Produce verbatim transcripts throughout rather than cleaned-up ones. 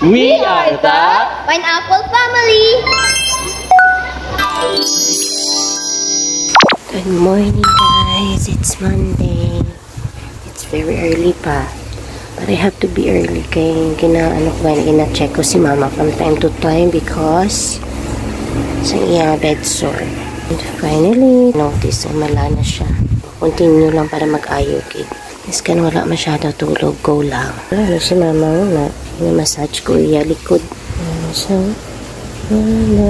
We are the Pineapple Family. Good morning, guys. It's Monday. It's very early pa. But I have to be early kay gina-, ano ko, gina-check ko si mama from time to time because sa iya bed sore. And finally, notice nga mala na siya. Continue lang para mag-ayo, okay? Yes, kan wala masyado tulog, go lang. Ano si mama nga na, massage ko iya likod. Ano siya? Ano?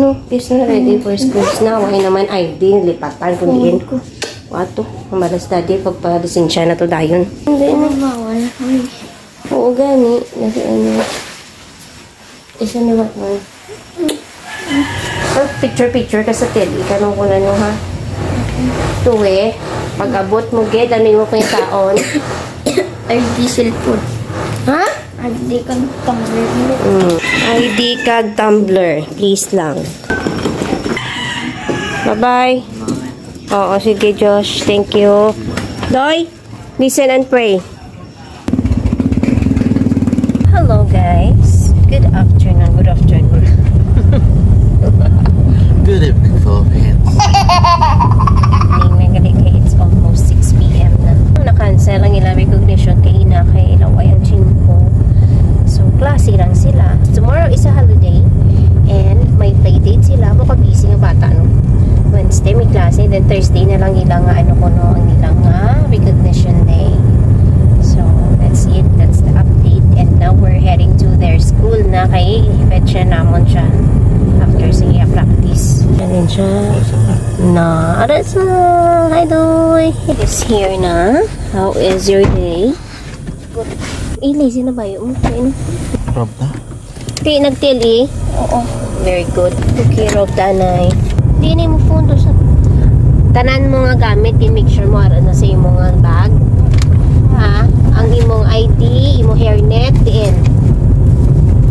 No, this na ready for school na. Wala naman I D, lipatan ko diin. Wato, ang malas dati, pagpalisensya na to dayon. Hindi na. Mama, wala kami. Oo, gani. Nag-, ano. Isa ni what man. Picture-picture ka sa T V, kanong kung ano, ha? Tuwe, pag-abot mo, gid, ano mo kay taon? Ay, di cellphone. Ha? Ay, di ka tumbler. Mm. I D kag tumbler, please lang. Bye-bye. Oo, sige, Josh. Thank you. Doy, listen and pray. Hello, guys. Good afternoon. Good afternoon. Good evening, Philippines. Evening, Megali, kay it's almost six p m na. Na-cancel ang ilang recognition kay ina kay ilaway ang chin ko. So, klase lang sila. Tomorrow is a holiday and may play date sila. Baka busy nga bata, no? Wednesday may klase, then Thursday na lang ilang nga, ano ko, no, ang ilang nga recognition day. So, that's it. That's the update. And now we're heading to their school na kay fetch namon siya after sa iya practice. Galing siya. Na, ara sa, hi, Doy. It's here na. How is your day? Good. Eh, lazy na ba yun? Ayun. Rob na. Ti, nag-T L E? Oo. Very good. Took care of the anay. Di na mo phone to sa tanan mo nga gamit, i-make sure mo ara na sa imo nga bag. Ha? Ang imong I D, imo hairnet, diin.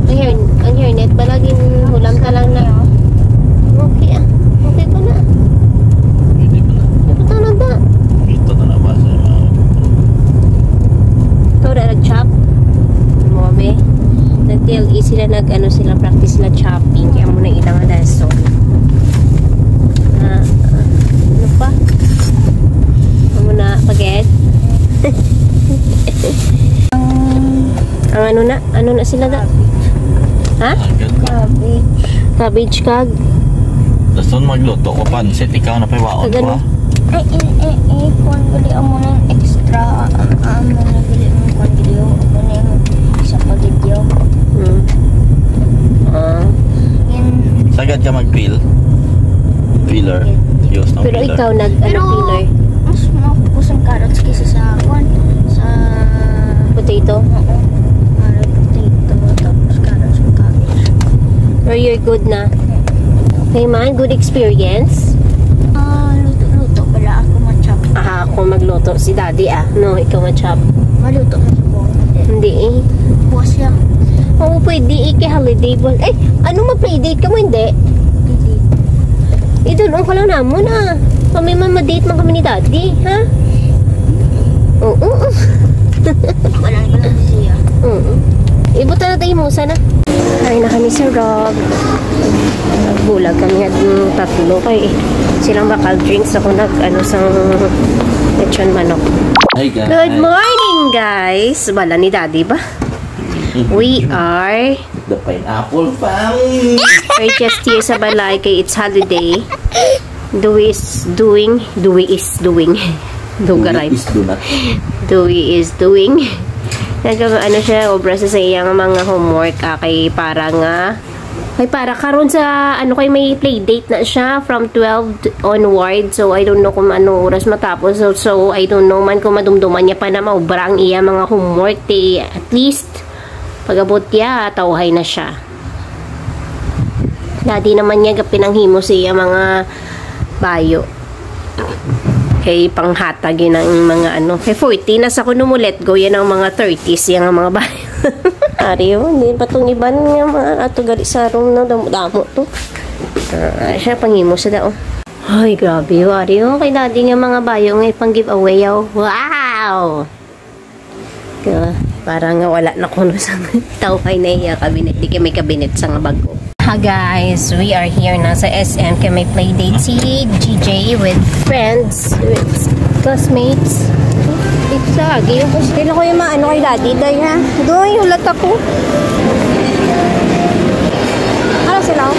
Ang hair, ang hairnet ba lagi hulam ta lang na. Okay ah. Okay pa na. Pwede pala. Ito na ba? Ito na naman sa mga Ikaw na nag-chop? Mo, be? Nag-T L E sila, nag-ano sila, practice sila chopping. Kaya mo na ilang lesson. Ah, ano pa? Amo na, pagid? Ang ano na? Ano na sila da? Ha? Agad. Cabbage. Cabbage kag? Dason magluto ko pansit, ikaw na pay waon Agad ko. mo. Ay, eh, eh, eh, kuwan gali amo na yung extra, ah, amo na gali mo kuwan video, amo na yung isa pa video. Hmm. Ah. Yan. Sagad ka mag-peel? Peeler. Use ng Pero peeler. Ikaw nag, ano, Pero, peeler? Mas mafocus ang carrots kaysa sa kuwan, sa Potato? Oo. Carrot, potato, tapos carrots and cabbage. Or you're good na? Okay man, good experience? Ah, luto-luto pala ako ma-chop. Ah, ako magluto si daddy ah. No, ikaw ma-chop. Maluto mo sa buong. Hindi eh. Buwas siya. Oo, pwede eh. Kay holiday buwan. Eh, ano mag-play date ka mo? Hindi. Hindi. Idol, ang kalaw namon ah. Kami man ma-date man kami ni daddy, ha? Oo. Wala ko lang siya. Oo. Ibutan na tayo mo sana. Ay na kami si Rob. Nagbulag kami nga mm, tatlo kay silang bakal drinks ako nag ano sang lechon manok. Hi, guys. Good morning, guys. Bala ni Daddy ba? We are The Pineapple Family. We're just here sa balay kay it's holiday. Dewey is doing, Dewey is doing. Dugaray. Is do not. Dewey is doing. Nag ano siya, obra sa sa iyang mga homework ah, kay para nga kay para karon sa ano kay may play date na siya from twelve onward. So I don't know kung ano oras matapos. So, so I don't know man kung madumduman niya pa na maubra ang iya mga homework. Di, at least pag-abot niya, tawhay na siya. Dati naman niya pinanghimo sa iya mga bayo. Kay panghatag yun ang mga ano. Kay forty na sa kuno mo let go yan ang mga thirties yan ang mga bayo. Ari yun, hindi pa tong iban nga mga ato gali sa room na damo-damo to. Ah, siya panghimo sa dao. Ay, grabe yun. Ari yun, kay daddy nga mga bayo nga ipang giveaway yaw. Wow! Ah, para nga wala na kuno sa tawhay na iya cabinet. Di kay may cabinet sa nga bago. Hi guys, we are here na sa S M kay may playdate si G J with friends, with classmates. It's a game. Hindi na ko yung maano kay daddy, day, ha? Doy, hulat ako. Ano sila?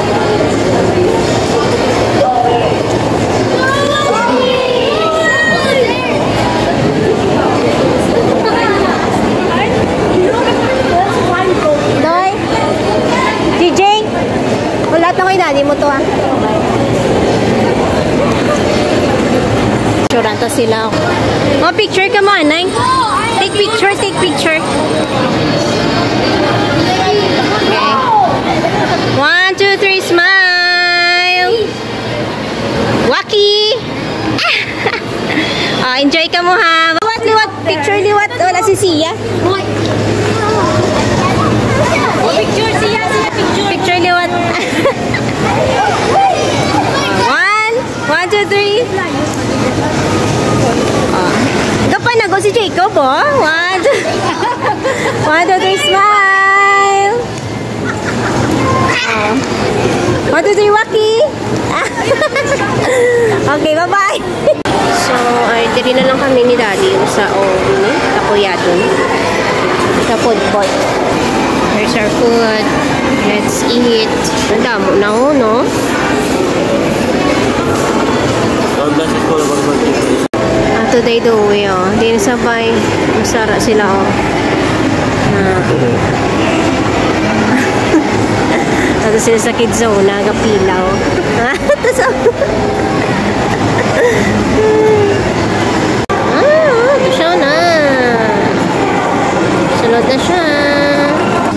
Doy? G J? Wala na ko yung daddy mo to, ah. Picturean ta sila. Oh, picture ka mo, anay. Take picture, take picture. Okay. One, two, three, smile. Waki! Oh, enjoy ka mo, ha. Liwat, liwat. Picture liwat. Wala si Sia. Picture siya, siya, picture. Picture liwat. One, one, two, three. Oh. Gapanago si Jacob, oh. One, two, one, two, three, smile. Oh. One, two, three, waki. Okay, bye-bye. So, ay, diri na lang kami ni Daddy sa, oh, ni Takoyadon. Sa food court. Here's our food. Let's eat. Ang damo na, oh, no? God bless us all. Ah, today daw, eh, oh. Di na sabay. Masara sila, oh. Ah. Tapos sila sa kids zone, nagapilaw. Tapos, oh. Ah, ito siya na. Sunod na siya.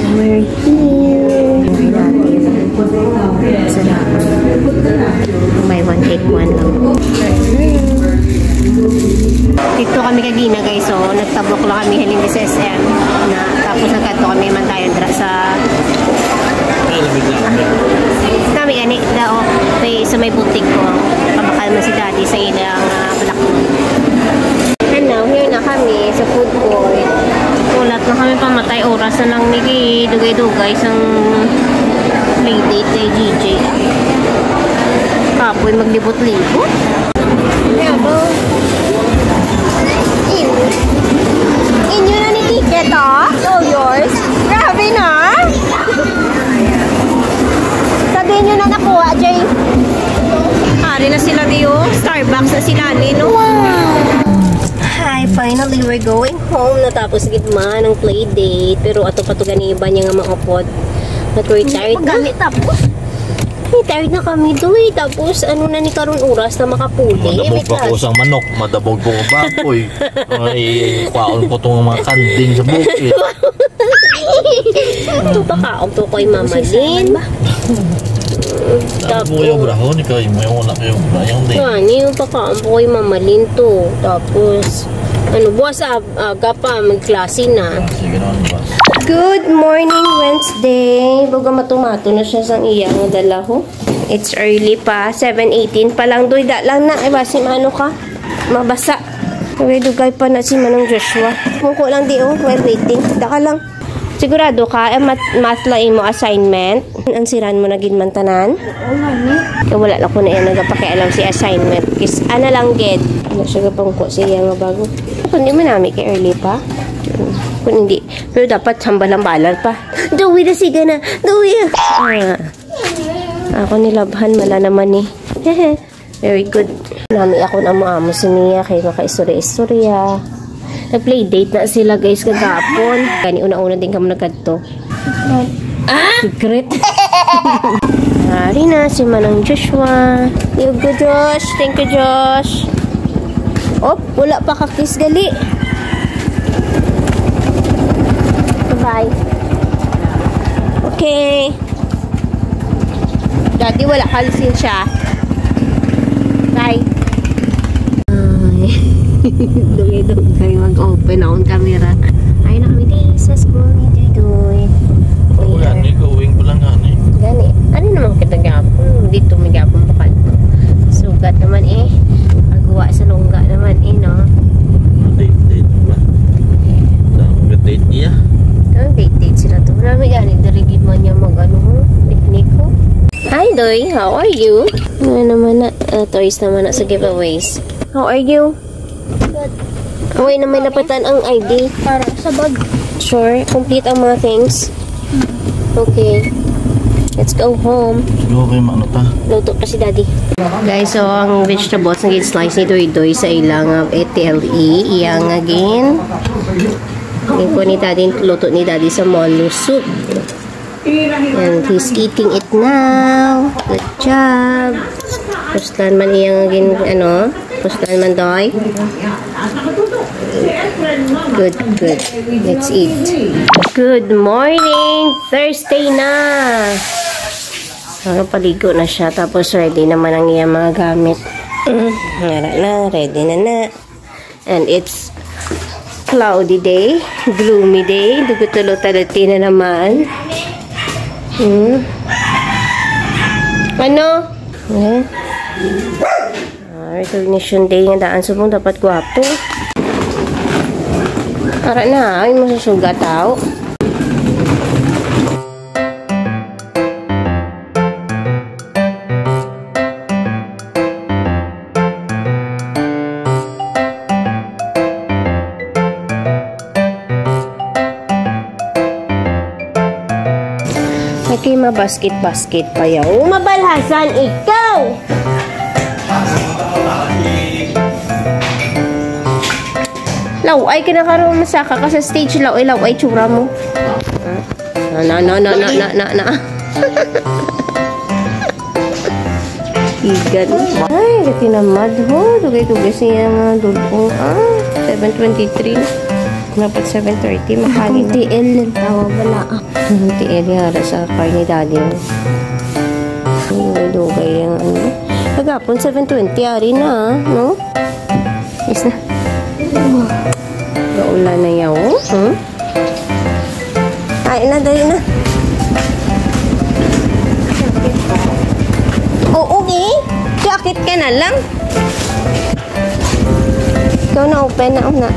We're here. Sarap. Buy one, take one lang. Dito kami kagina, guys, so nagtabok lang kami halin sa S M na, tapos nagkadto kami man tayo dra sa kami gani daw may sa may butik ko. Pabakal man si Daddy sa ilang, ah, black. And now, here na kami sa food court. Hulat na kami, pamatay oras na lang ni, dugay-dugay sang playdate kay G J. Kapoy maglibot-libot. Inyo na ni ticket, oh. All yours. Grabe na. Sabi nyo na nakuha, Jay. Ari na sila, di, oh. Starbucks na sila, ni, no? Wow! Hi, finally, we're going home. Natapos gid man ang play date. Pero ato pa to gani iba niya nga maupod. But we're tired na. Pagani tapos. Ay, tired na kami, doy. Tapos, ano na ni karon oras na makapuli? Madabog pa ko sang manok, madabog pa ko baboy. Ay, kwaon ko tong mga kanding sa bukid. Ito pa kaon po ko'y mamalin. Tapos, kayo brahon, ikaw, yung may una kayo, brahon din. Nga, niyo pa kaon po ko'y mamalin to. Tapos, ano, buwas, ah, aga pa, magklase na. Ah, sige naman, boss. Good morning, Wednesday. Baga matumato na siya sang iya nga dala, ho. It's early pa, seven eighteen pa lang. Doy, da lang na. Ay, basi maano ka? Mabasa. Dugay-dugay pa na si Manong Joshua. Mungko lang di, oh, while waiting. Daka lang. Sigurado ka, eh, math, math lang imo assignment? Ang siran mo na gid man tanan? Oo, mami. Kay wala lang ko na yan nagapakialam si assignment. Kis, ana lang gid. Ano siya gapangko sa iya nga bago? Kundi mo nami kay early pa. Kung hindi, pero dapat hambal-hambalan pa. Dawi na siga na. Dawi na. Ah. Ako nilabhan, mala naman eh. Very good. Nami ako na mo amo si Mia kay makaistorya-istorya. Nag-play date na sila, guys, kagapon. Gani una-una din kamo nagkadto. Ah! Secret. Ari na si Manang Joshua. Thank you, Josh. Thank you, Josh. Op, wala pa ka-kiss gali. Bye. Okay. Dati wala ka lisensya. Bye. Ay. Dugay-dugay mag-open akong camera. Ay, na kami di sa school ni Dudoy. Ako gani, going pa lang gani. Gani. Ano naman kita gapon? Dito may gapon pa ka. Sugat naman eh. Agawa sa lungga naman eh, no? Date, date ba? Lang, Yeah. Ang date-date sila to. Nami gani, diri gid man niya mag, ano, ho, picnic, ho. Hi, Doy. How are you? Ano naman na? Ah, toys naman na sa giveaways. How are you? Good. Away na may lapatan ang I D. Para sa bag. Sure. Complete ang mga things. Okay. Let's go home. Siguro kayo maano ta. Luto pa si Daddy. Guys, so ang vegetables nga gin-slice ni Doy Doy sa ilang, uh, T L E, iyang again. Yung po ni Daddy, luto ni Daddy sa molo soup. And he's eating it now. Good job. Puslan man iyang gin, ano, puslan man, Doy. Good, good. Let's eat. Good morning! Thursday na! Ano, paligo na siya. Tapos ready naman ang iyang mga gamit. Mm, ngara na, ready na na. And it's cloudy day, gloomy day. Dugutulo talati na naman. Hmm. Ano? Eh? Ah, recognition day nga daan subong dapat gwapo. Ara na, ay masusuga tao. Okay, mabasket-basket pa yaw. Mabalhasan ikaw! Law-ay ka na karon, masaka ka sa stage, law-ay, law-ay, tsura mo. Na, na, na, na, na, na, na, na. Igan. Ay, katinamad ho. Dugay-dugay siya nga dulong. Ah, seven twenty-three. Dapat seven thirty. Makali na. T L lang tawa, wala, ah. Ang T L yara sa car ni Daddy, oh. Dugay-dugay ang ano. Kagapon, seven twenty, ari na, ah, no? Is na. Gaulan na yaw, oh. Hmm? Ay na, dali na. Oo, eh. Jacket ka na lang. Ikaw na, open na una.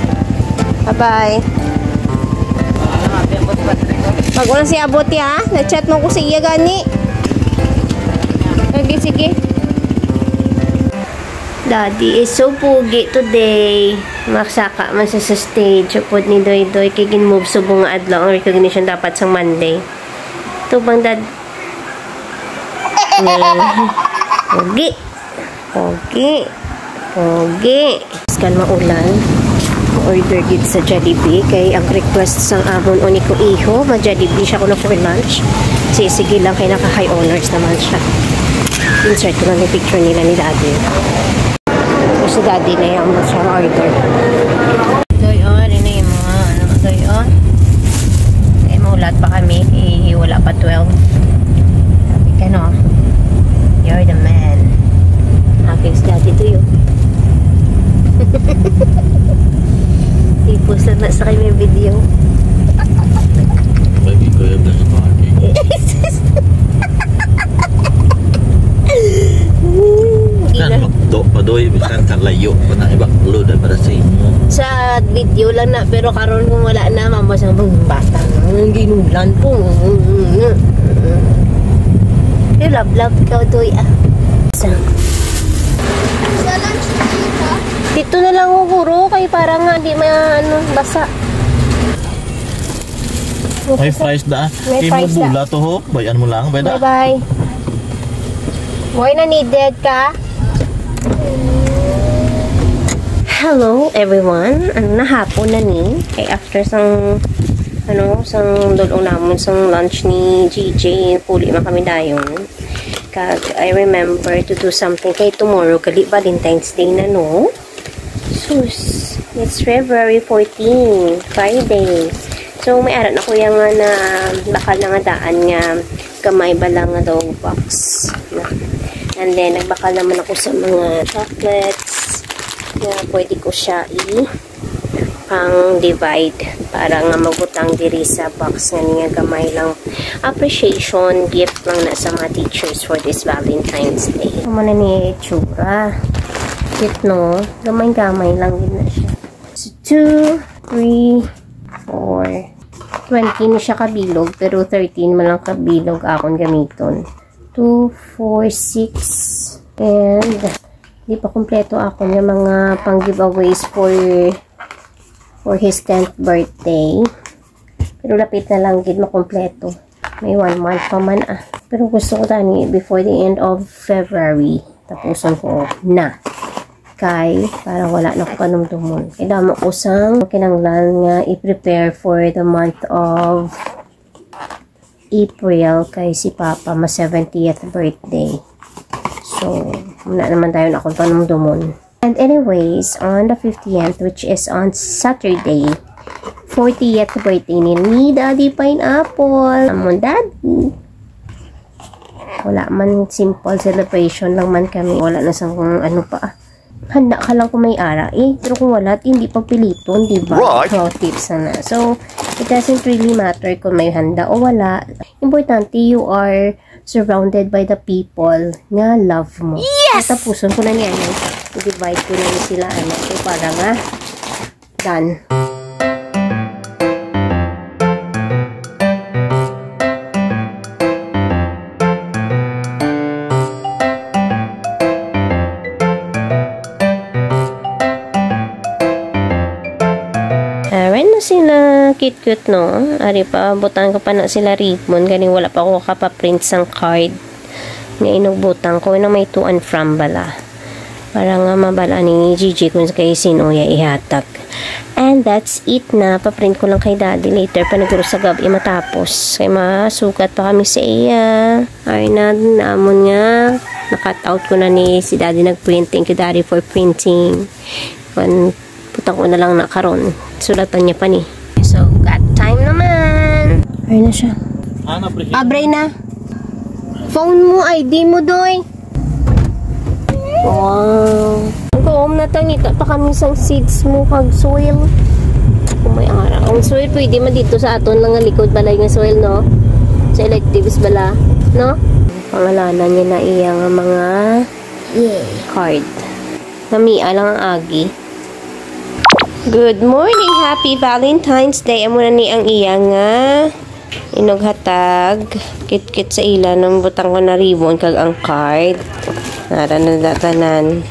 Bye-bye. Pag una si abot, ya. Na-chat mo ko sa iya gani. Sige, sige. Daddy is so pogi today. Magsaka man sa, sa stage. Upod ni Doy Doy kay gin-move subong nga adlaw ang recognition dapat sang Monday. Tubang dad. Ni. Pogi. Pogi. Pogi. Kan maulan. Order gid sa Jollibee kay ang request sang amon o ni ko iho, ma-Jollibee siya kuno for lunch. Sige, sige lang kay naka high honors naman siya. Insert ko lang yung picture nila ni Daddy. Tapos si Daddy na yung mas order. Doy, oh, rin na yung mga ano, Doy, oh. Eh, maulat pa kami, eh, wala pa twelve. Sabi ka, no? You're the man. Happy si Daddy to you. Tipos na na sa kay may video. Pwede ko yung nasa parking. Bisan Ina. Makdo pa, Doy. Bisan kalayo pa na ibaklo na para sa inyo. Sa video lang na, pero karon kung wala na, mama sa mga bata. Ang ginulan po. Pero love, love ka, Doy, ah. Sa Sa lunch na yun, ha? Dito na lang, oh, guro, kay para nga di ma-, ano, basa. May fries da. May Imo fries da. Bula to, ho. Bayan mo lang, bay da. Bye-bye. Boy, na needed ka? Hello, everyone. Ano na, hapon na ni? Kay after sang, ano, sang dulong namon, sang lunch ni G J, puli man kami dayon. Kag I remember to do something kay tomorrow, gali Valentine's Day na, no? Sus, it's February fourteen, Friday. So, may ara na ko yung nga na bakal na nga daan nga gamay ba lang nga daw box. And then, nagbakal naman ako sa mga chocolates na pwede ko siya i- pang divide para nga mabutang diri sa box nga niya gamay lang. Appreciation gift lang na sa mga teachers for this Valentine's Day. Amo na ni itsura. Cute, no? Gamay-gamay lang din na siya. So, two, three, four, Twenty ni siya kabilog, pero thirteen man lang kabilog akon gamiton. Two, four, six, and di pa kompleto akon nga mga pang giveaways for for his tenth birthday. Pero lapit na lang gid makompleto. May one month pa man, ah. Pero gusto ko tani before the end of February. Tapuson ko na. Kay, para wala na ko panumdumon. Kay damo ko sang kinanglan nga i-prepare for the month of April kay si Papa ma seventieth birthday. So, wala naman tayo na akong panumdumon. And anyways, on the fifteenth, which is on Saturday, fortieth birthday ni, ni Daddy Pineapple. Amon Daddy. Wala man, simple celebration lang man kami. Wala na sa kung ano pa. Handa ka lang kung may ara. Eh, pero kung wala, hindi pagpiliton, di ba? Right. So, tips na na. So, it doesn't really matter kung may handa o wala. Importante, you are surrounded by the people nga love mo. Yes! Tapuson ko na niya, ano, i-divide ko na ni sila, ano, so para nga done. Ayan na sila, cute-cute, no? Ari pa, butang ko pa na sila ribbon, gani wala pa ako kapaprint sang card. Nga inugbutang ko, na may to and from bala. Para nga mabal-an ni Gigi kung kay sino iya ihatag. And that's it na. Paprint ko lang kay Daddy. Later pa naguro sa gabi matapos. Kay masugat pa kami sa iya. Ay na, namon nga. Na-cut out ko na ni si Daddy nagprint. Thank you, Daddy, for printing. Kan, putang ko na lang na karon. Sulatan niya pa ni. So, got time naman. Ay na siya. Ano, pre? Abre na. Phone mo, I D mo, Doy. Wow. Ang kaom na tangita pa kami sang seeds mo kag soil. Kung may ara. Ang soil, pwede man dito sa aton lang nga likod balay nga soil, no? Sa electives bala, no? Pangalanan niya na iya nga mga card. Namia lang ang agi. Good morning, happy Valentine's Day. Amo na ni ang iya nga inughatag. Kit-kit sa ila nang butang ko na ribbon kag ang card. Nara na da tanan.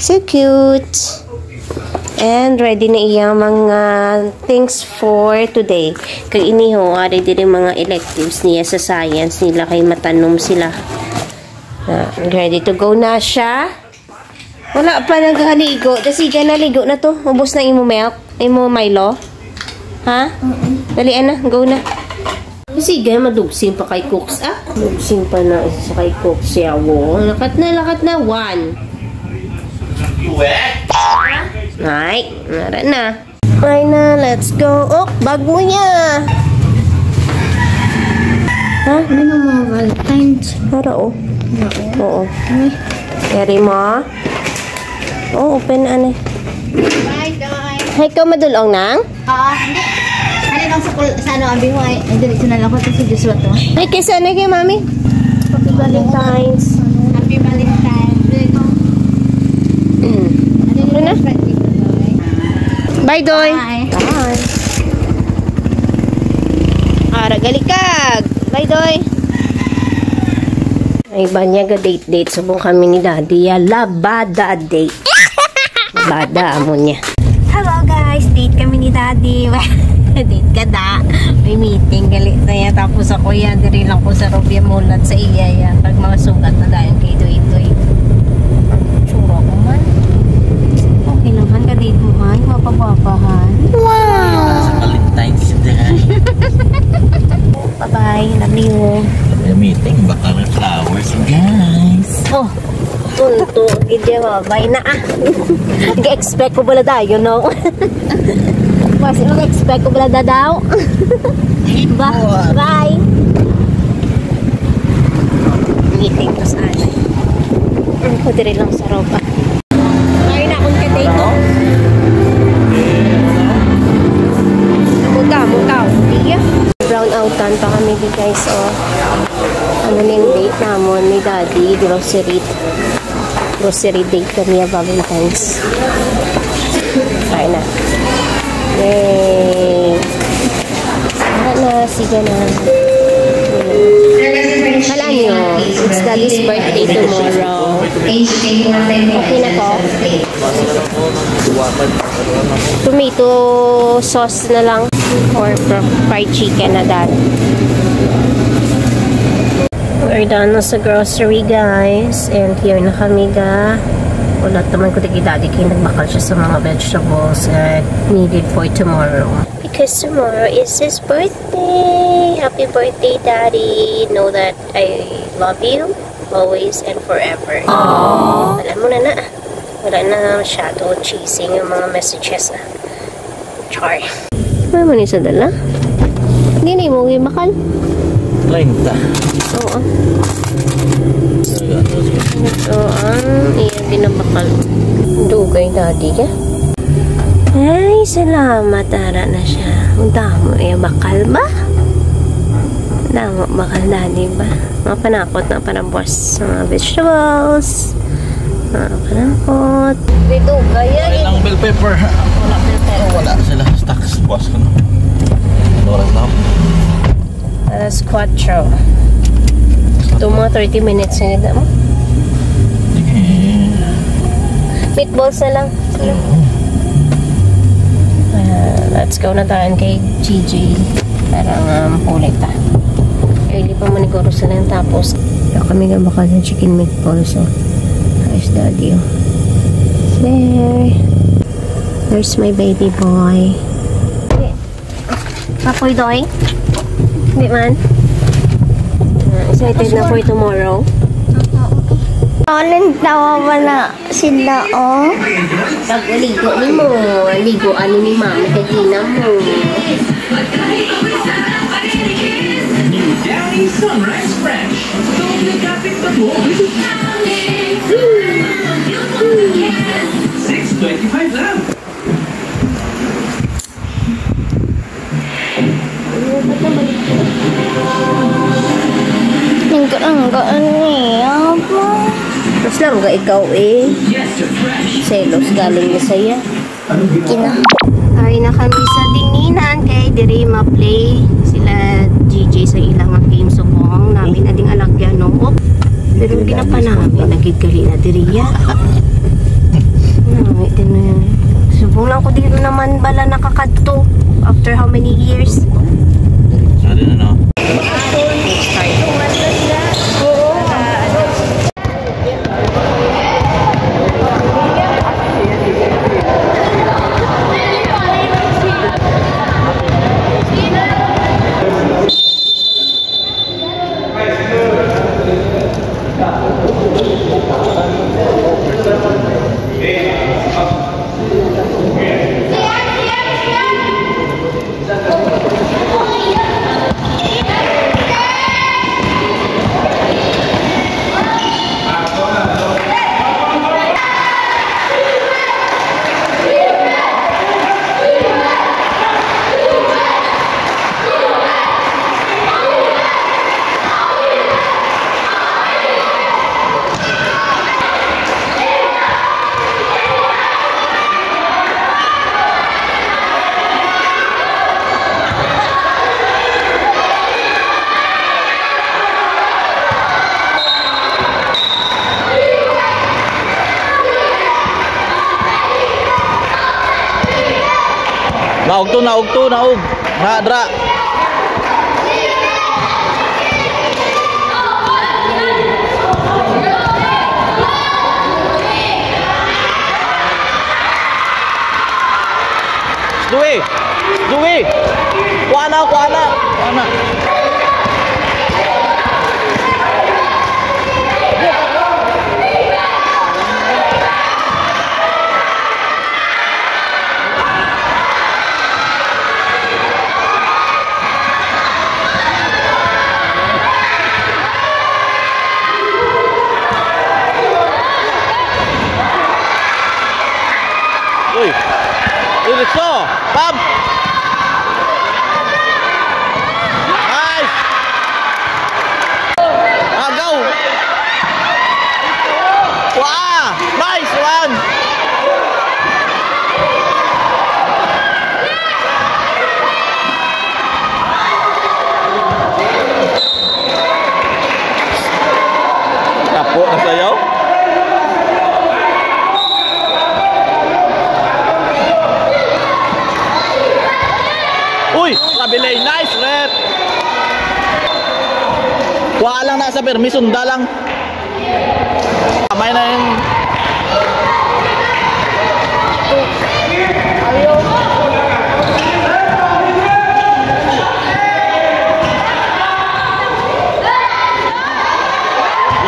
So cute. And ready na iya mga things for today. Kag iniho, ari diri mga electives niya sa science nila kay matanom sila. Na, ready to go na siya. Wala pa nagaligo. Dasiga na, ligo na to. Ubos na imo milk, imo Milo. Ha? Mm-mm. Dali, ana, go na. Sige, madugsing pa kay Cooks, ah. Dugsing pa na sa kay Cooks, yawo. Lakat na, lakat na. One. Ay, nara na. Ay na, let's go. Oh, bag mo niya. Ha? Ano ng mga Valentine's? Para, oh. Oo. Ay. Carry mo. Oh, open, ano. Bye, guys. Hay ka, madulong nang? Ah, hindi. Ano lang sa kul-, sa ano, ang bihuay? Ay, diretso na lang ako sa si Joshua to. Ay, kaysa na kay Mami. Happy Valentine's. Happy Valentine's. Mm. Ano na? Bye, Doy. Bye. Bye. Ara, galikag. Bye, Doy. Ay, ba niya ga date-date? Subong kami ni Daddy. Ya, labada date. Labada, amo niya. Hello, guys. Date kami ni Daddy. Date ka da. May meeting. Galit na yan. Tapos ako yan. Diri lang ko sa Rubia Mulat sa iya yan. Pag mga sugat na dahil kay Doy Doy. Tsura ko man. Okay lang, han. Ka-date mo, han. Mapagwapahan. Wow! Sa Valentine's Day. Bye-bye. Love you. May meeting. Baka may flowers, guys. Oh, tunto. Gidya, bye na, ah. Nag-expect ko bala tayo, no? Mas mag-expect ko bala da daw. Ba-, bye. Meeting ko sa ano. Ang ko diri lang sa Ropa. Ay, na akong ka-date, oh. Muta, muta, oh. Iya. Brown outan pa kami di, guys, oh. Ano na yung date namon ni Daddy? Grocery. Grocery date kami ya Valentine's. Ay na. Yay! Ah, sige na. Kala nyo, it's Daddy's birthday tomorrow. Okay na po. Tomato sauce na lang or fr-, fried chicken na, Dad. We're done na sa grocery, guys. And here na kami, ga. Wala naman ko tagi Daddy kay nagbakal siya sa mga vegetables that needed for tomorrow. Because tomorrow is his birthday. Happy birthday, Daddy. Know that I love you always and forever. Aww. Alam mo na na. Wala na masyado cheesy yung mga messages na. Char. Ano man yung sa dala? Hindi na mo gibakal. Treinta. Oo. Ito ang iyang ginabakal. Dugay, Daddy, ya? Ay, salamat. Ara na siya. Ang damo iya bakal ba? Damo bakal, Daddy, ba? Mga panakot na para buwas sa mga vegetables. Mga panakot. Dito, kaya Walang bell pepper. Wala sila. Stocks, buwas ko na. Oras na. Alas kwatro. Ito, mga thirty minutes na yun mo. Sige. Meatballs na lang. Ah, let's go na tayo kay G J. Para nga mapuli ta. Early pa man siguro sila yung tapos. Kaya kami nga baka ng chicken meatballs, oh. Nice, Daddy, oh. There. There's my baby boy. Kapoy, Doy? Hindi man. Ah, excited na for tomorrow. Alin tawa ba na sila, oh? Pag-ligo ni mo, ligo ani ni Mama, kagina mo. New Downy Sunrise Fresh. Doble kapit na mo. Six twenty-five lang. Nagkaanggaan niya pa. Mas lang ga ikaw eh. Selos galing na saya. Kina. Ay na kami sa tinginan kay diri ma-play sila G J sa ilang game subong namin ading alagyan, no? Op. Pero di na pa namin nagigkali na diri ya. Nami din na yan. Subong lang ko dito naman bala nakakadto after how many years? Sorry na, no? Naog to, naog to, naog. Na, dra. Dui! Dui! Kuha na, kuha na! Kuha na! Uy! Diretso! Pab! Ay! Kabilay, nice rep. Kuha lang na sa permi, sunda lang. Kamay na yung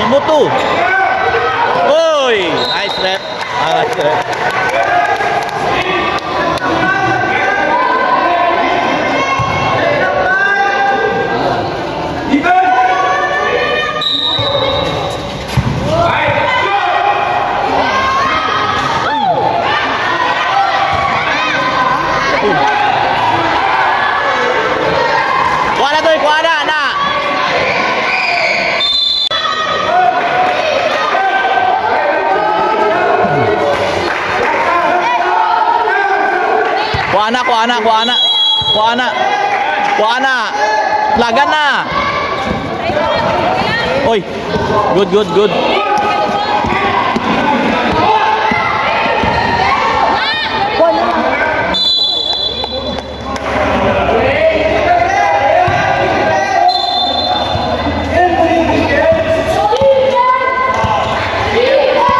Imo to. Oy, nice rep. Ah, nice rep. Kuha na, Doy, kuha na, na. Kuha na, kuha na, kuha na. Kuha na. Kuha na. Lagan na. Oy. Good, good, good.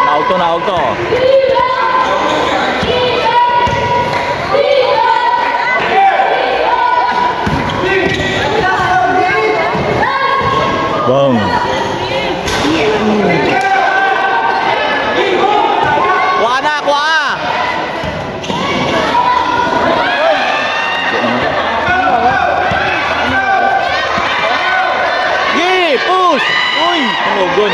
Naog to, naog to. Boom. Kuha na, kuha. Yee, push. Uy, tumugon.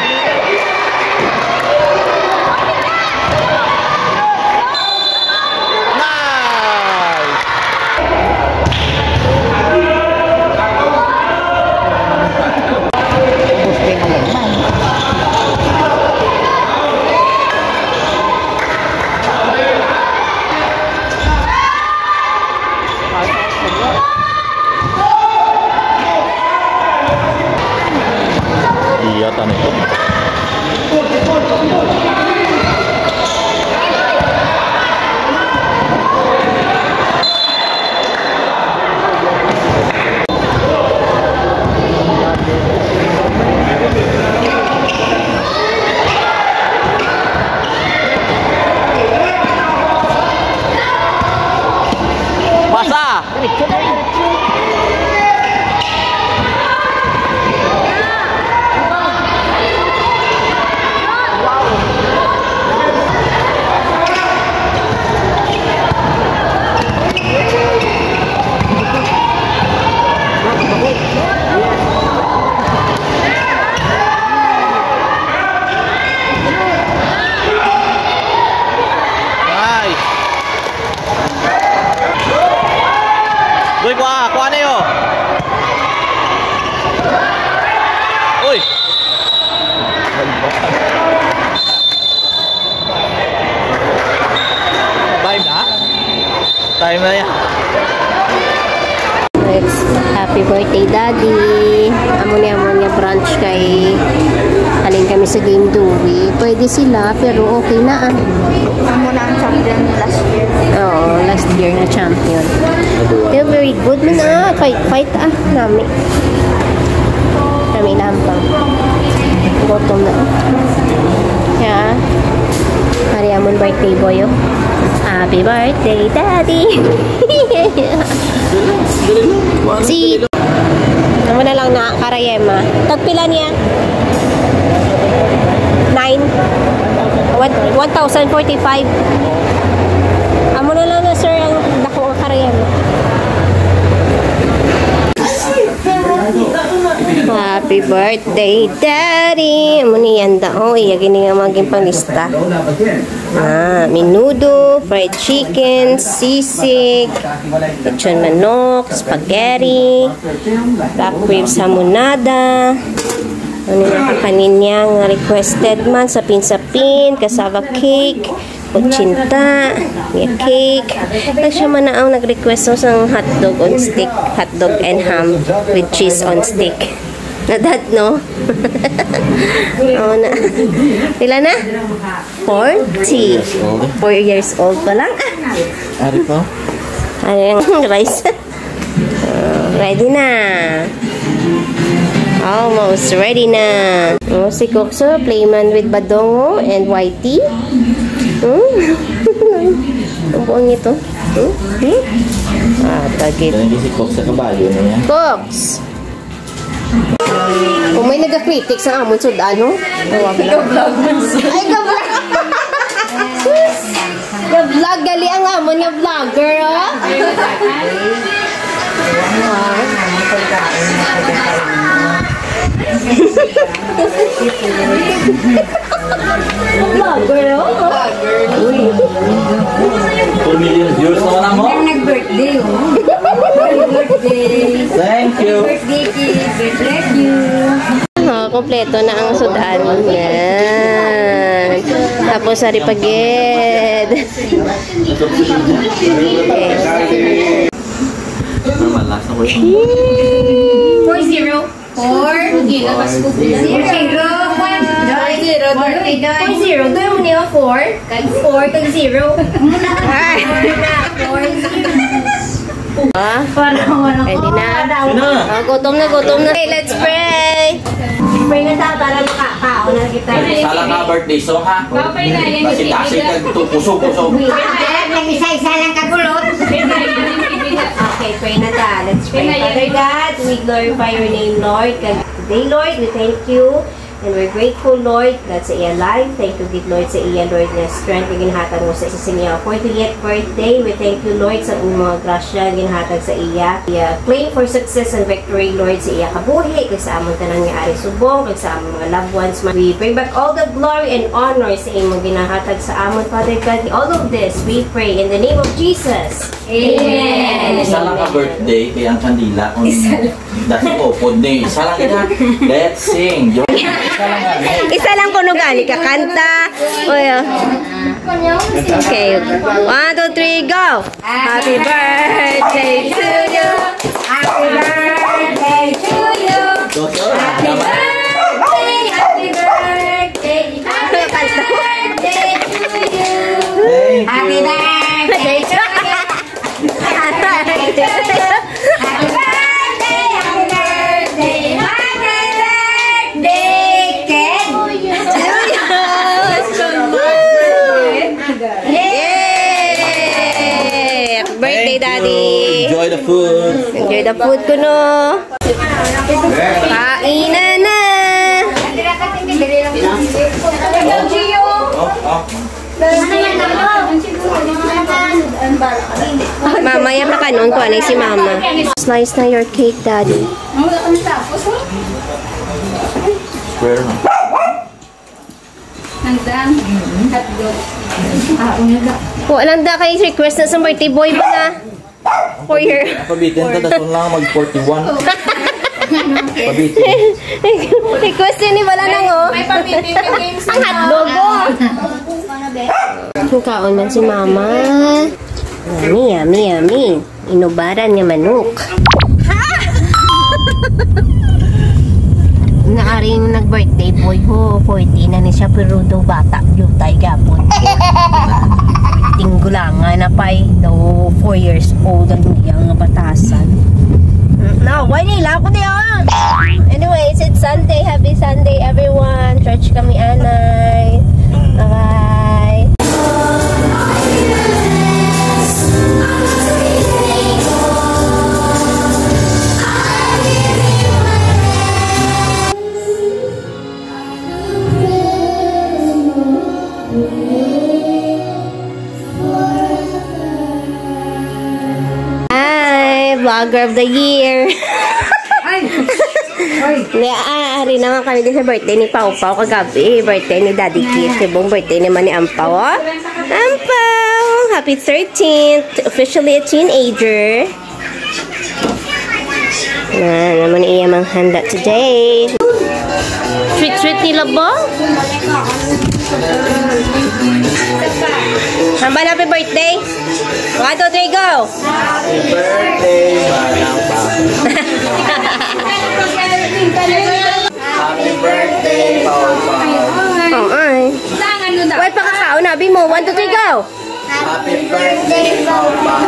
Nice. Iya, tanay ko. Pasa! Nice. Doy, kuha, kuha na yo. Uy. Time na? Time na yan. Next, happy birthday, Daddy. Amo ni, amo nga brunch kay halin kami sa Game Dewey. Pwede sila, pero okay na, ah. Amo na ang champion last year. Oo, last year na champion. They're very good man, ah. Fight, fight, ah, nami. Kami lang pa. Gutom na. Yeah. Hari amon birthday boy, oh. Happy birthday, Daddy! Si, amo na lang na, Karayema. Tagpila niya? Nine? One, one thousand forty-five. Amo na lang na, sir, ang dako ang Karayema. Happy birthday, Daddy! Amo ni Yanda. Oh, iya gini nga maging panglista. Ah, menudo, fried chicken, sisig, lechon manok, spaghetti, black ribs hamonada. Ano na pa kaninya nga requested man, sapin-sapin, cassava cake, kutsinta, nga cake. Nag siya man na ang nag-request, no, sang hotdog on stick, hotdog and ham with cheese on stick. Nadad, no? Oo na. Pila na? Forty. Four years old pa lang. Ah. Ari pa? Ano yung rice? Ready na. Almost ready na. Oh, si Cox, oh, playman with Badongo and Whitey. Hmm? Ang buong ito. Hmm? Hmm? Ah, tagit. Dahil si Cox sa kabayo niya. Cox! Kung may nagakritik sa amon sud-an, no? Ay, ka-vlog. Ka-vlog, gali ang amon nga vlogger, oh. Vlogger, oh. Two million views naman ako. Ang nag-birthday, oh. Happy birthday. Thank you. Happy birthday, kids. God bless you. Ah, kompleto na ang sud-an. Yan. Tapos, hari pagid. Okay. Normal, last na question. Four zero. Four. Zero. Zero. Four zero. Four zero. Doon mo niya four. Four kag zero. Four na. Four zero. Ah? Para wala. Pwede na. Yun na. Oh, gutom na, gutom na. Okay, let's pray. Pray na ta para makakaon na kita. Sala ka birthday song, ha? Kasi dasi kag tu-, kusog, kusog. Nag-isa-isa lang ka bulot. Okay, pray na ta. Let's pray. Father God, we glorify your name, Lord. Kag today, Lord, we thank you. And we're grateful, Lord, God, sa iya life. Thank you, gid, Lord, sa iya, Lord, nga strength nga ginhatag mo sa, sa, sa iya fortieth birthday. We thank you, Lord, sa imong mga grasya nga ginhatag sa iya. Iya claim for success and victory, Lord, sa iya kabuhi, kag sa amon tanan nga ari subong, kag sa amon mga loved ones. We bring back all the glory and honor sa imong ginahatag sa amon, Father God. All of this, we pray in the name of Jesus. Amen. Isa lang ka birthday, kaya ang kandila, kung Isa lang. Dati ko, pod ni. Isa lang kita. Let's sing. Joke. Isa lang kami. Isa lang kuno gani ka kanta. Uy, oh. Okay. One, two, three, go. Happy birthday to you. Happy birthday to you. Doktor, Happy naman. Birthday, happy birthday, happy birthday to you. Thank you. Happy birthday to you. Happy birthday, happy birthday, happy birthday, Ken. Two years. Yay! Happy birthday, Thank you. Daddy. Enjoy the food. Enjoy the food kuno. Kainan na. Oh, oh. Mamaya pa kanon ko, anay si mama. Slice na your cake, Daddy. Square na. Hanggang hotdog. Ah, unya ka. Kuha lang da kay request na sa birthday boy ba na? Four year. Pabitin ka, dason lang mag forty-one. Pabitin. Request ni wala na, oh. May pabitin ka games. Ang hotdog, oh. Ang kaon man si mama. Yummy, yummy, yummy. Inubaran nga manok. Naaring nag-birthday boy ko, forty na ni siya, pero daw bata, yutay gapon. Tinggulangan na pa'y daw four years old ang iyang batasan. No, why nila ako diyan? Anyways, it's Sunday. Happy Sunday, everyone. Church kami, anay. Bye-bye. Hi, vlogger of the year. Ay! Ay! Ni, ah, ari naman kami din sa birthday ni Pau Pau kagabi. Birthday ni Daddy Kit. Subong birthday naman ni Ampaw, oh. Ampaw! Happy thirteenth! Officially a teenager. Na naman iya mang handa today. Sweet, sweet nila ba? Hambal, happy birthday! One, two, three, go! Happy birthday, Manang Pao. Happy birthday, Pao Pao. Oh, ay. Why pa kakaon, abi mo? One, two, three, go! Happy birthday, Pao Pao.